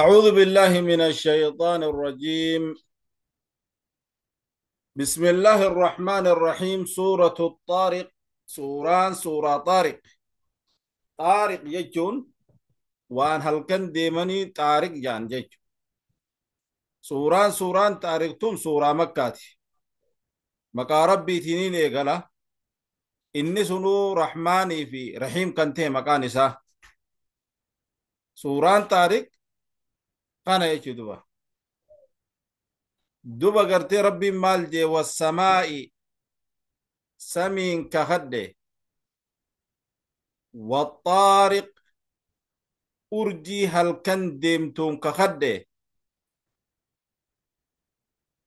أعوذ بالله من الشيطان الرجيم. بسم الله الرحمن الرحيم. سورة الطارق، سوران سورة طارق. طارق جتون وان هلكن ديمني طارق جان جت. سوران سوران طارقتم سورة مكاتي. مكا ربي تنين إيقلا إني سنو رحماني في رحيم كنته مكان إسا. سوران طارق أنا يجي دبا دبا قرتي ربي مال جي والسماء سمين كخده والطارق أرجي هل كان ديمتون كخده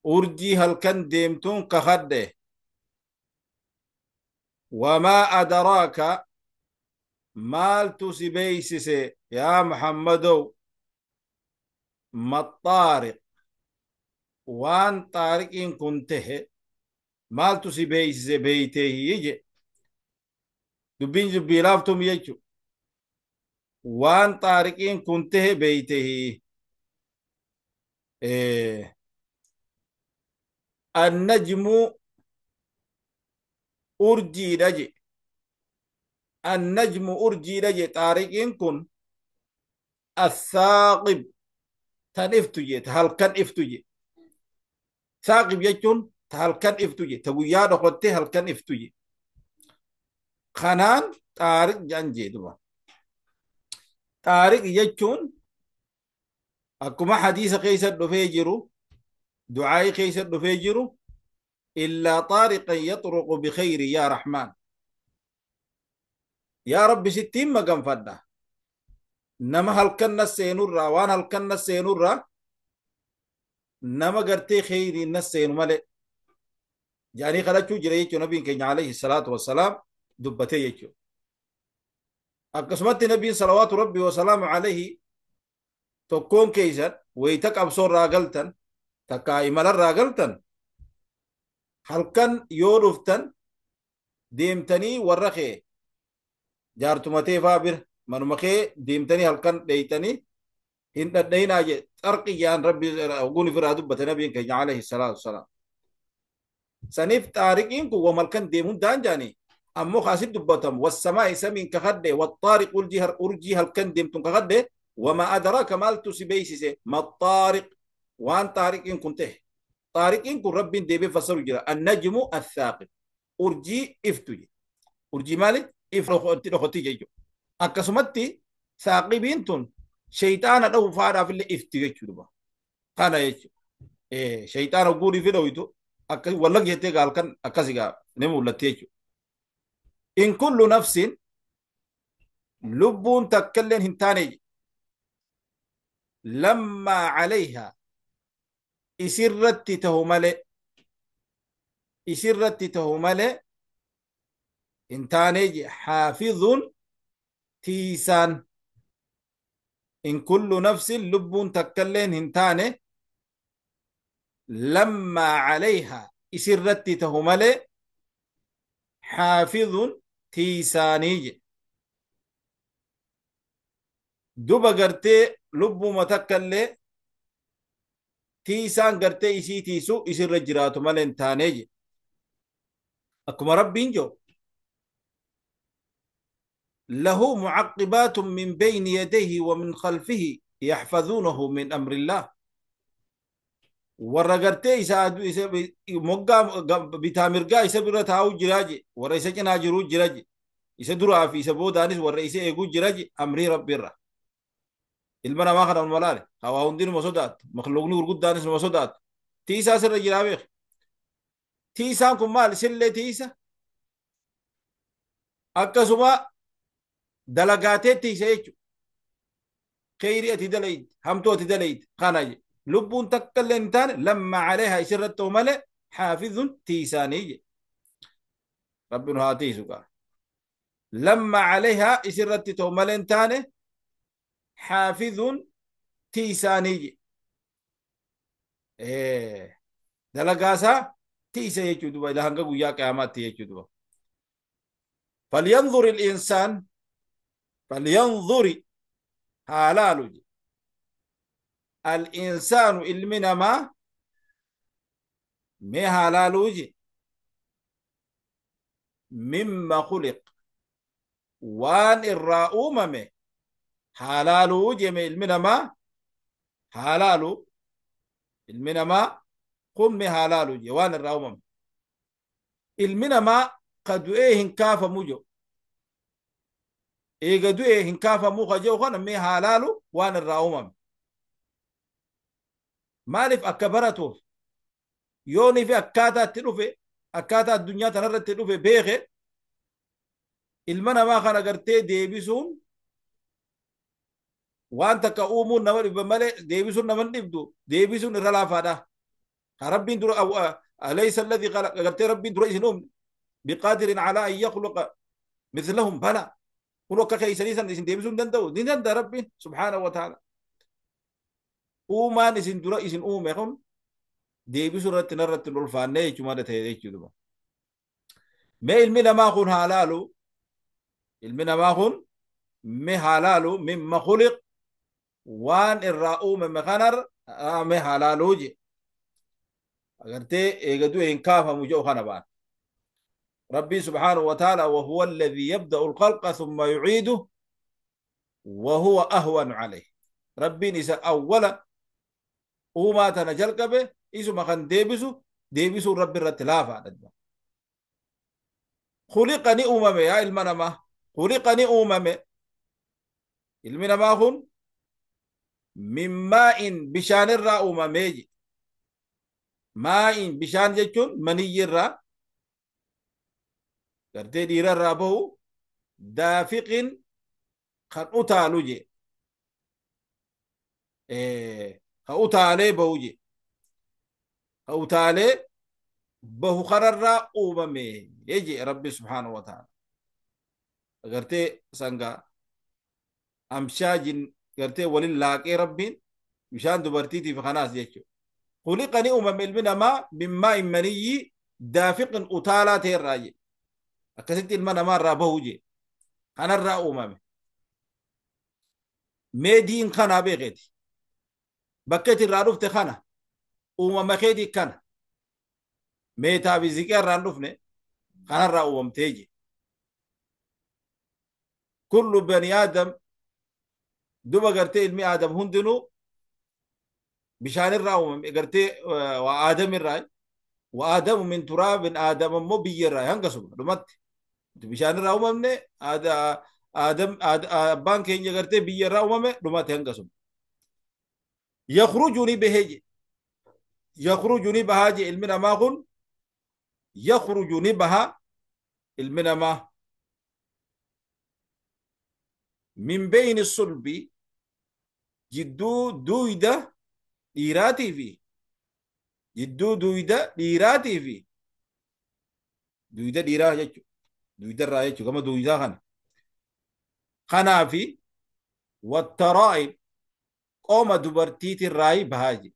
أرجي هل كان ديمتون كخده وما أدراك مال تسبيسس يا محمد ما الطارق وان طارق إن كنته مال تسبيسس بيته يجي دبين جبيلافتم يجو وان طارق إن كنته بيته إيه. النجم أرجي رجي النجم أرجي رجي طارق إن كن الثاقب تنفتجي هل كان افتجي ثاقب يجون هل كان افتجي تقويا دقته هل كان افتجي خنان طارق جنجي دبا طارق يجون أكما حديث قيس دفيجرو دعاء قيس دفيجرو إلا طارقا يطرق بخير يا رحمن يا رب ستين ما قام فدا نما هل كان السينورا وان هل كان السينورا نما قرتي خير النسين ملئ يعني خلتشو جريتشو نبي كين عليه الصلاة والسلام دبتي يجو أقسمت نبي صلوات ربي وسلامه عليه تكون كيسا ويتك أبصر راقلتن تكايمل راقلتن هل كان يورفتن ديمتني ورخي جارتمتي فابر منمخي ديمتني هل كان ديتني إن دينا جي ترقي ربي أقول في رادبة نبي كين عليه الصلاة والسلام سنيف تاريخين كو وملكن ديمون دان جاني أمو خاسد دبتم والسماء سمين كخده والطارق الجهر أرجي هل كان ديمتن كخده وما أدراك مال تسبيسيس ما الطارق وان طارق إن كنته طارق إن كن رب ديبي فسر جرا النجم الثاقب أرجي افتجي أرجي مالي إفرخ جيجو أكسمتي ثاقبين تون شيطان أو فارا في اللي افتجي جدوبا كان يجو إيه شيطان أقولي في دويتو أكسي والله جيتي قال كان أكسي نمو لتيجو إن كل نفس لب تكلن هنتاني لما عليها إسرت تهمل إسرت تهمل هنتاني حافظ تيسان إن كل نفس لب تكلن هنتاني لما عليها إسرت تهمل حافظ تيساني دوبا قرتي لبو متكلي تيسان قرتي إسي تيسو إسي رجراتو ملين تانيجي أكما ربين جو له معقبات من بين يديه ومن خلفه يحفظونه من أمر الله ورقرتي إسا مقام بتامرقا إسا برتاو جراجي ورئيسا جناجرو جراجي إسا درا في إسا بودانيس ورئيسا إيقو جراجي أمري ربي الرا ilma namaa kana malaale hawaa hundinuu ma sodaattu makhluuqni gurguddaanis ma sodaattu tiisaa sirra jiraa beek tiisaan kun maal isillee tiisa akkasuma dalagaatee tiisa jechuudha kheyrii ati dalayid hamtuu ati dalayid kana je lubbuun takka illee hin taane lamma caleehaa isirratti ta'u malee xaafidun tiisaanii je rabbi nu haa tiisu gaa lamma caleehaa isirratti ta'u malee hin taane حافظ تيساني إيه دلقاسا تيسا يجدوا إلى هنگا قويا قيامات يجدوا فلينظر الإنسان فلينظر حلال الإنسان ilmi namaa mee haa laaluu je mimma khuliq waan irraa uumame haa laaluu jeme ilmi namaa haa laalu ilmi namaa kun mee haa laalu je waan irraa uumame ilmi namaa ka du'ee hin kaafamu jedhu eega du'ee hin kaafamu ka jedhu kana mee haa laalu waan irraa uumame maaliif akka baratuuf yoonii fi akkaataa itti dhufe akkaataa addunyaa tanarratti dhufe beeke ilma namaa kana gartee deebisuun waan takka uumuun nama dhibba malee deebisuun nama dhibdu deebisuun irra laafaadha. Ka rabbiin dura alaysa alladhi khalaqa gartee rabbiin dura isin uumne biqaadirin alaa an yakhluqa mithlahum bala kun akka keeysanii san isin deebisuu hin danda'u ni danda'a rabbiin subhaanahu wa ta'ala. Uumaan isin dura isin uume kun deebisuu irratti narratti hin ulfaanne jechuudha ta'e jechuudha. Mee ilmi namaa kun haa laalu ilmi namaa kun mee haa laalu mimma khuliq waan irraa uumame kanar mee haa laaluu je agartee eega du'e hin kaafamu jedhu kana ba'an. Rabbii subhaanahu wa ta'ala وهو الذي يبدأ الخلق ثم يعيده وهو أهون عليه. Rabbiin isa awwala uumaa tana jalqabe isuma kan deebisu deebisuun rabbi irratti laafaadha. Khuliqa ni uumame yaa ilma namaa khuliqa ni uumame ilmi namaa kun min maa'in bishaanirraa uumamee je maa'in bishaan jechuun maniyyirraa gartee dhiirarraa bahu daafiqin kan utaalu je ka utaalee bahu je ka utaalee bahu kanarraa uumame je rabbi subhaanahu wa ta'ala gartee sangaa amshaajin gartee walin laaqee rabbiin bishaan dubartiitiif kanaas jechuudha. Khuliqa ni uumame ilmi namaa min maa'in maniyyi daafiqin utaalaa ta'erraa je akkasitti ilma namaarraa bahu je kanarraa uumame. Mee diin kanaa beekeeti bakka itti irraa dhufte kana uumama keetii kana meetaa fi ziqee irraa hin dhufne kanarraa uumamtee je. Kullu bani aadam duba gartee ilmi aadam hundinuu bishaanirraa uumame gartee waa aadamirraa wa aadamu min turaabin aadam ammoo biyyarraa hanga suma dhumatti bishaanirraa uumamne aadam abbaan keenya gartee biyyarraa uumame dhumatti hanga suma. Yakhruju ni bahee je yakhruju ni bahaa je ilmi namaa kun yakhruju ni bahaa ilmi namaa min bayni sulbi jidduu duyda dhiiraatii fi jidduu duyda dhiiraatii fi duyda dhiiraa jechuudha duydarraa jechuudha gama duydaa kana kanaa fi wattaraa'ib qooma dubartiitirraayi bahaa je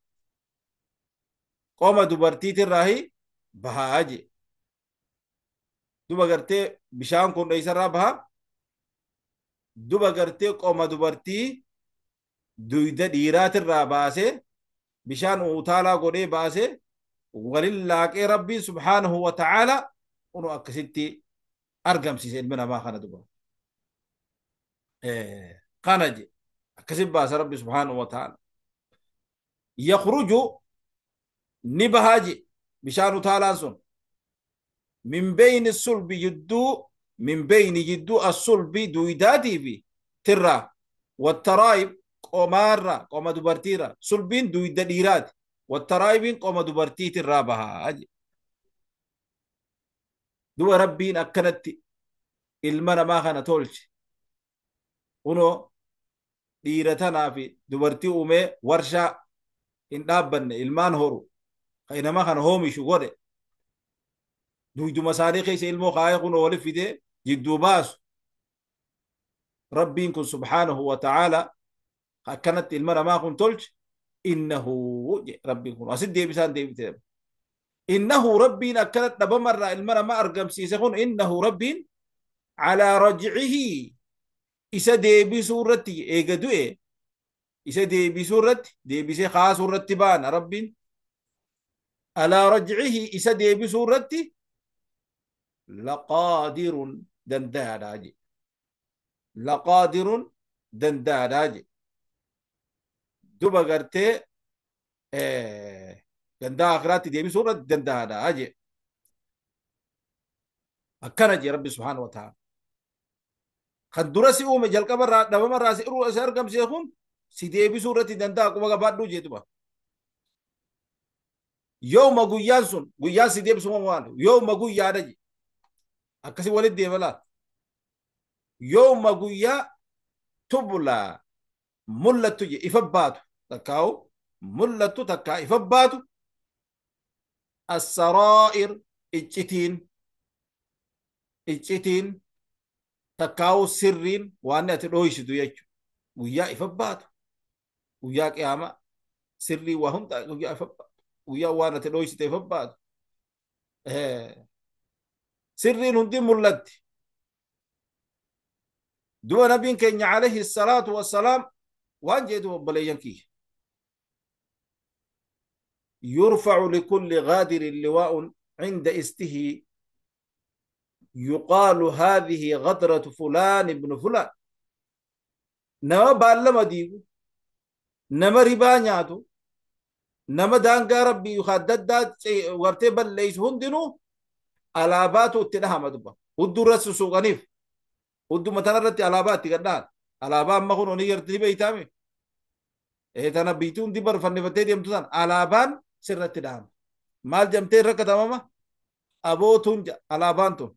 qooma dubartiitirraayi bahaa je duba gartee bishaan kun dheessarraa bahaa duba gartee qooma dubartii duyda dhiiraatirraa baasee bishaan utaalaa godhee baasee walin laaqee rabbiin subhaanahu wa ta'aala unu akkasitti argamsiise ilmi namaa kana duba kana je akkasitti baasa rabbi subhaanahu wa ta'aala. Yakhruju ni bahaa je bishaan utaalaan sun min bayni sulbi jidduu min bayni jidduu as-sulbi duydaatii fi tirraa wattaraa'ib qomaarraa qoma dubartiirraa sulbiin duyda dhiiraati wattaraa'ibiin qoma dubartiitirraa bahaa je. Duba rabbiin akkanatti ilma namaa kana tolche kunoo dhiira tanaa fi dubartii uumee warshaa hin dhaabbanne ilmaan horu kan nama kana hoomishu godhe duyduma isaanii keessa ilmoo kaayee kunoo walitti fidee jidduu baasu rabbiin kun subhaanahu wa ta'aala akkanatti ilma namaa kun tolche innahu rabbiin kun asitti deebisaan deebite innahu rabbiin akkanatti dhabamarraa ilma namaa argamsiise kun innahu rabbiin calaa rajcihi isa deebisuu irratti eega du'e Isa deebisuu irratti deebisee kaasuu irratti baana rabbiin alaa rajcihi isa deebisuu irratti laqaadirun danda'aadhaa jedhe laqaadirun danda'aadhaa jedhe duba gartee gandaa akiraatti deebisuu irratti danda'aadhaa jedhe akkana jedhe rabbi subhaanahu wa ta'ala kan dura si uume jalqaba irraa dhabama irraa si argamsiise kun si deebisuu irratti danda'a quba qabaadhuu jedhuba. Yooma guyyaan sun guyyaan si deebisu waan yooma guyyaadha jedhe akkasii walitti deema laal yooma guyyaa tublaa mul'attu jedhe ifa baatu takkaa'u mul'attu takkaa ifa baatu assaraa'ir iccitiin iccitiin takkaa'u sirriin waan ati dhooysitu jechuudha guyyaa ifa baatu guyyaa qiyaamaa sirrii waa hunda guyyaa ifa baatu guyyaa waan ati dhooysite ifa baatu sirriin hundi mul'atti duba nabiin keenya alayhi salaatu wassalaam waan jedhu obboleeyyan kiyya يرفع لكل غادر لواء عند استه يقال هذه غدرة فلان ابن فلان نما بالما ديغو نما ربا نياتو نما دانغا ربي يخدد ورتي بليس هندنو alaabatu itti dhahama dubba hudduu irra sussuuqaniif hudduma tana irratti alaabaa itti gadhaan alaabaa amma kun oni gartee beeytaame tana biituu hundi barfannifattee deemtu tan alaabaan sirratti dhahama maal jamtee irra katabama abootuun alaabaan tun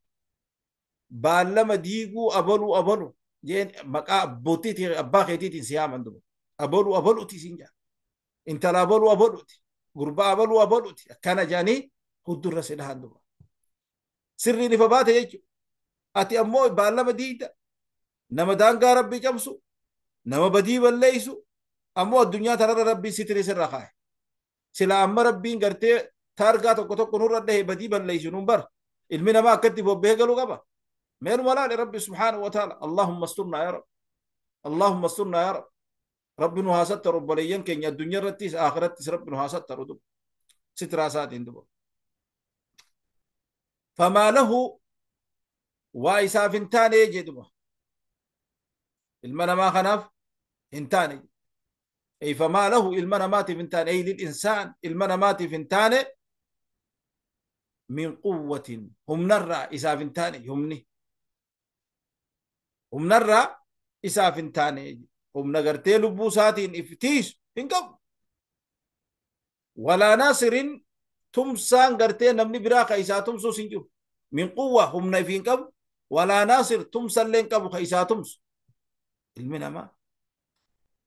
baallama diiguu abaluu abalu jeen maqaa abbootiitiin abbaa keetiitiin si yaaman duba abaluu abaluuti siin jaa intala abaluu abaluuti gurbaa abaluu abaluuti akkana jaanii huddurra si dhahan duba sirriin ifa baate jechuudha. Ati ammoo baallama diida nama daangaa rabbii cabsu nama badii balleessu ammoo addunyaa tanarra rabbiin sitirii sirra kaa'e. Sila amma rabbiin gartee taargaa tokko tokko nurra dhahe badii balleessu nuun bara ilmi namaa akkatti bobbee galuu qaba. Meenuma laale rabbi subhaanahu wa ta'ala Allahumma asturnaa yaa rabbi Allahumma asturnaa yaa rabbi rabbi nu haa sattaru obboleeyyan keenya addunyaa irrattis akhirattis rabbi nu haa sattaru duba sitiraa isaatiin duba. فما له وإساف انتاني جدبه المنا ما خنف انتاني أي فما له المنا مات فنتاني أي للإنسان المنا مات فنتاني من قوة هم نرى إساف انتاني همني هم نرى إساف انتاني هم نغرتي لبوساتين افتيش انقب ولا ناصر تمسان غرتي نمني براخ إسا تمسو سنجو من قوة هم نايفين قب ولا ناصر تمسان لين قبو إسا تمس المنا ما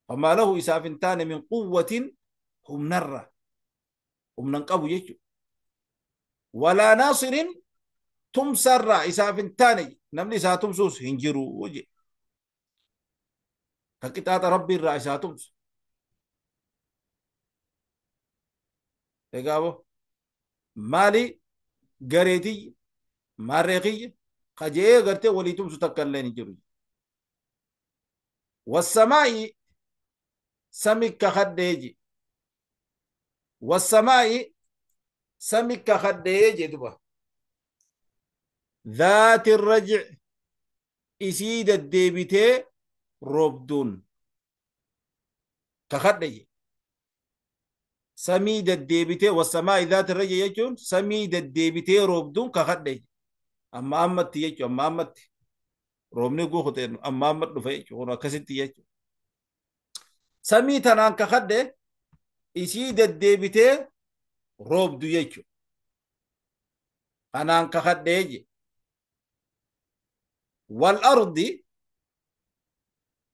فما له إسا فنتان من قوة هم نرى هم ننقبو يجو ولا ناصر تمسر إسا فنتان نمني إسا تمسوس هنجرو وجي فكتات ربي الرا إسا تمس إيقابو مالي غريتي ماريقي قجيه غرتي وليتم ستكلين جرو والسماء سمك خديجي والسماء سمك خديجي دبا ذات الرجع إسيد الديبتي ربدون كخديجي سميد الديبتي والسماء ذات الرجع يجون سميد الديبتي ربدون كخديجي أما أمتي يجو أما أمتي رومني قوختين أما أمت نفيجو هنا كستي يجو سميتنا كخده إسيد الديبتي روب دو يجو أنا كخده يجي والأرض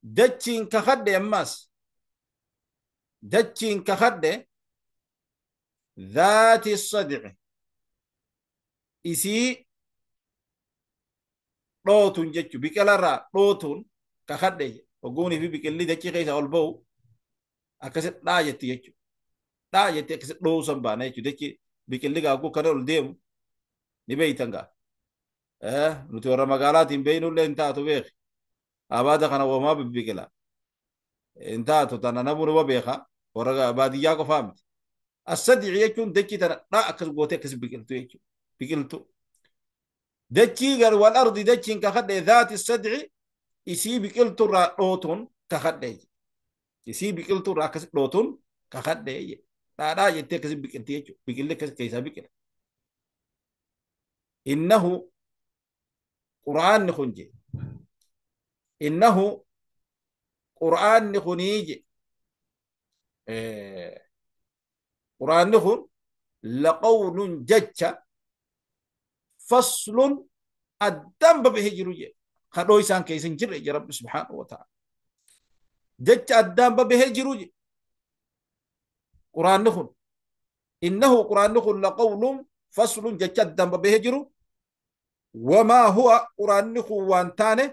دتشين كخده أماس دتشين كخده ذات الصدع إسي dhootuun jechuun biqilarraa dhootuun kakadhe ogguunii fi biqilli dachii keessa ol ba'u akkasitti dhaa jetti jechuudha. Dhaa jetti akkasitti dhoohu san baana jechuudha. Dachii biqilli gaaguu kana ol deemu ni beeytan gaa. Nuti warra magaalaatiin beeynullee hin taatu beeki. Abaada kana uumamaa bibbiqila. Intaatu tana namuu numa beeka warra baadiyyaa qofaa miti. As-sad'i jechuun dachii tana dhaa akkas gootee akkas biqiltu jechuudha. Biqiltu. Dachii gar wal ardi dachiin kakadhe zaati sad'i isii biqiltu irraa dhootuun kakadhe. Isii biqiltu irraa akkas dhootuun kakadhe. Dhaadhaa jettee akkas biqilti jechuudha. Biqilli akkas keessaa biqila. Innahu quraanni kun je. Innahu quraanni kunii je. Quraanni kun laqawlun jecha faslun addaan babahee jiru je. Kadhoo isaan keessa hin jirre je Rabbi subhaanahu wa ta'ala. Jecha addaan babahee jiru je. Quraanni kun innahu quraanni kun laqawlun faslun jecha addaan babahee jiru. Wamaa huwa quraanni kun waan taane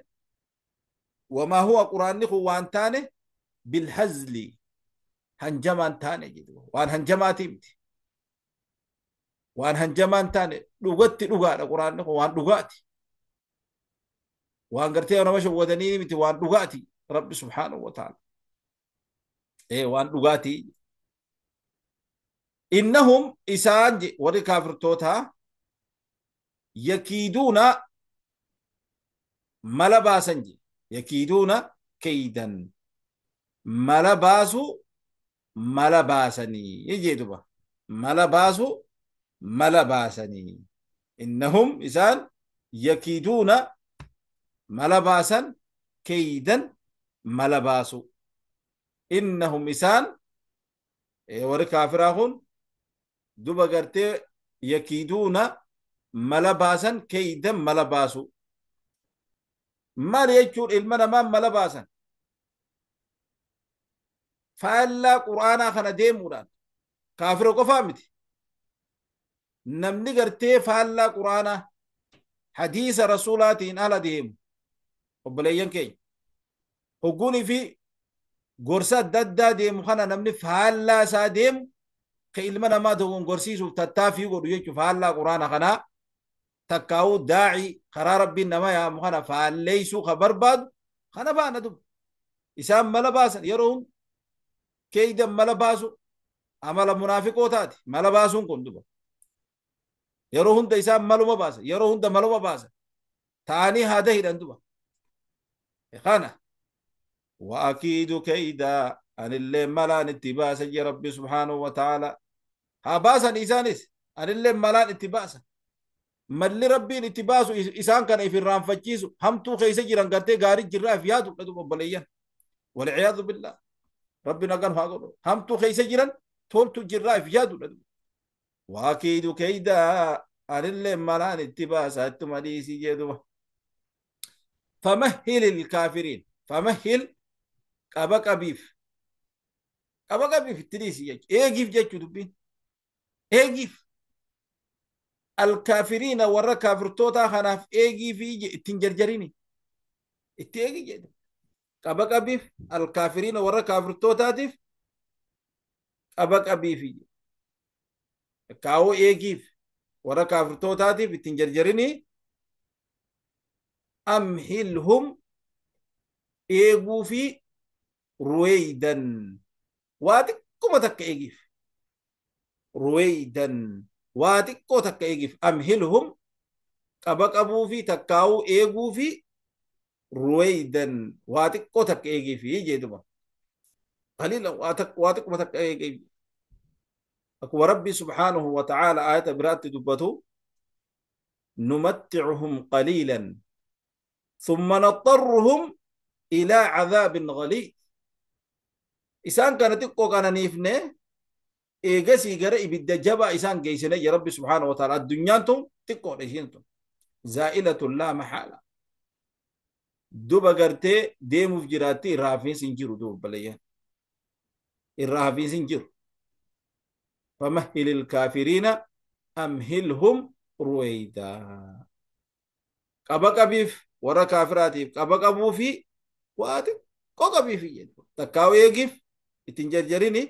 wamaa huwa quraanni kun waan taane bilhazli hanjamaan taane jedhu waan hanjamaatii miti. Waan hanjamaan taane dhugatti dhugaadha quraanni kun waan dhugaati. Waan gartee nama shawwadanii miti waan dhugaati Rabbi subhaanahu wa ta'ala. Waan dhugaati. Innahum isaan warri kaafirtootaa yakiiduuna mala baasan je. Yakiiduuna kaydan mala baasu mala baasanii jedhuba. Mala baasu mala baasanii. Innahum isaan yakiiduuna mala baasan kaydan mala baasu. Innahum isaan warri kaafiraa kun duba gartee yakiiduuna mala baasan kaydan mala baasu. Maal jechuun ilma namaa mala baasan? Faallaa quraanaa kana deemuudhaan kaafira qofaa miti. Namni gartee faallaa quraanaa hadiisa rasuulaatiin ala deemu obboleeyyan keenya hogguunii fi gorsa adda addaa deemu kana namni faallaa isaa deemu ka ilma namaa dogongorsiisuuf tattaaffii godhu jechuun faallaa quraana kanaa takkaa'uu daa'ii karaa rabbiin nama yaamu kana faalleessuu ka barbaadu kana baana duba. Isaan mala baasan yeroo hunda keeydan mala baasu amala munaafiqootaati mala baasuun kun duba. Yeroo hunda isaan maluma baasa yeroo hunda maluma baasa ta'anii haada hidhan duba. Kana wa akiidu kaydaa anillee malaan itti baasa jee Rabbi subhaanahu wa ta'ala. Haa baasan isaanis anillee malaan itti baasa. Malli Rabbiin itti baasu isaan kana if irraanfachiisu hamtuu keessa jiran gartee gaarii jirraa if yaadu dha obboleeyyan. Walciyaadu billah. Rabbi nagaan haa godhu. Hamtuu keessa jiran toltu jirraa if yaadu dha. Waakiidu kaydaa anillee malaan itti baasa ittuma dhiisii jee duba. Famahhilil kaafiriin. Famahhil qaba qabiif. Qaba qabiif itti dhiisii jechuudha. Eegiif jechuu dubbiin. Eegiif. Alkaafiriina warra kaafirtootaa kanaaf eegii fi ittiin jarjarini. Itti eegi jedhu. Qaba qabiif alkaafiriina warra kaafirtootaatiif qaba qabiif. Kaawoo eegiif warra kaafirtootaatiif ittiin jarjarini. Amhilhum eeguu fi ruweydan waa xiqquma takka eegiif. Ruweydan waa xiqqoo takka eegiif. Amhilhum qaba qabuu fi takkaa'uu eeguu fi ruweydan waa xiqqoo takka eegiif jedhuma. Qaliila waa xiqquma takka eegiif. Akkuma Rabbi subhaanahu wa ta'aala aayata biraatti dubbatu numatticuhum qaliilan thumma naxxarruhum ilaa cadaabin ghaliid. Isaan kana xiqqoo qananiifne eegasii gara ibidda jabaa isaan geessine ya Rabbi subhaanahu wa ta'aala. Addunyaan tun xiqqoodha ishiin tun zaa'ilatun laa maxaala. Duba gartee deemuuf jiraatti irraa hafiinsi hin jiru duba obboleeyyan. Irraa hafiinsi hin jiru. Famahhilil kaafiriina amhilhum ruweydaa. Qaba qabiif warra kaafiraatiif qaba qabuu fi waa xiqqoo qabiif jedhu. Takkaa'u eegiif ittiin jarjarini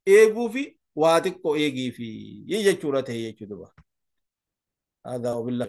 eeguu fi waa xiqqoo eegiif jechuudha ta'e jechuudha. Haadaa wabillahi.